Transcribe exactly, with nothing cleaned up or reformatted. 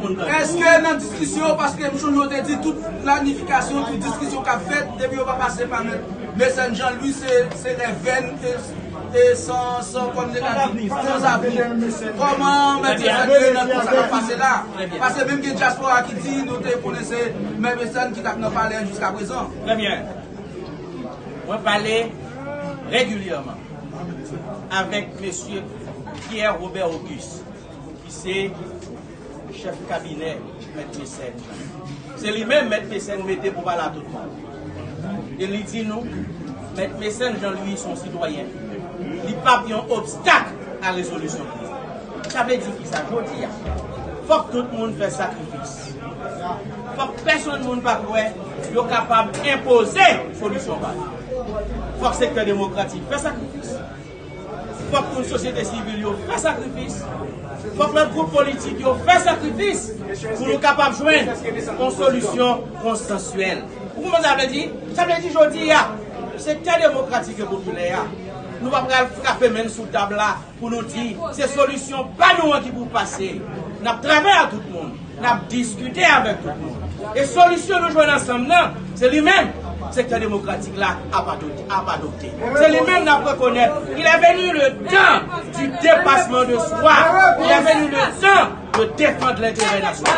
Èske nan diskisyon, paske m sonje yo te di tout planifikasyon, tout diskisyon k ap fèt, depi yo pa pase pa mèt Mécène Jean Louis, se, se lè vèn e, e san, san, kòm te ka di, sans avenir. Kòman mèt Mécène te nan tout sa k ap pase la? Paske menm gen dyaspora ki di nou te konnen se mèt Mécène ki t ap nan palè a jiska prezan. Trè byen. Mwen pale regilyèman avèk mesye Pierre Robert Auguste, ki se chèf kabinè mèt Mécène. Se li menm mèt Mécène mete pou pale a tout moun. E li di nou, mèt Mécène Jean Louis se yon sitwayen. Li p ap yon obstak a rezolisyon kriz. Sa vle di ki sa? Jodi a, fòk tout moun fè sakrifis. Fòk pèsonn moun pa kwè yo kapab enpoze solisyon pa yo. Fòk sektè demokratik fè sakrifis. Fòk moun sosyete sivil yo fè sakrifis. Fòk lòt gwoup politik yo fè sakrifis pou nou kapab jwenn yon solisyon konsansyèl. Ou konprann sa vle di? Sa vle di jodi a, sektè demokratik e popilè a, nou pa pral frape men n sou tab la pou nou di se solisyon pa nou an ki pou pase. N ap travay ak tout moun. N ap diskite avèk tout moun. E solisyon nou jwenn ansanm nan, se li menm sektè demokratik la ap adopte, ap adopte. Se li menm n ap rekonèt. Il est venu le temps du dépassement de soi. Il est venu le temps de défendre l'intérêt national.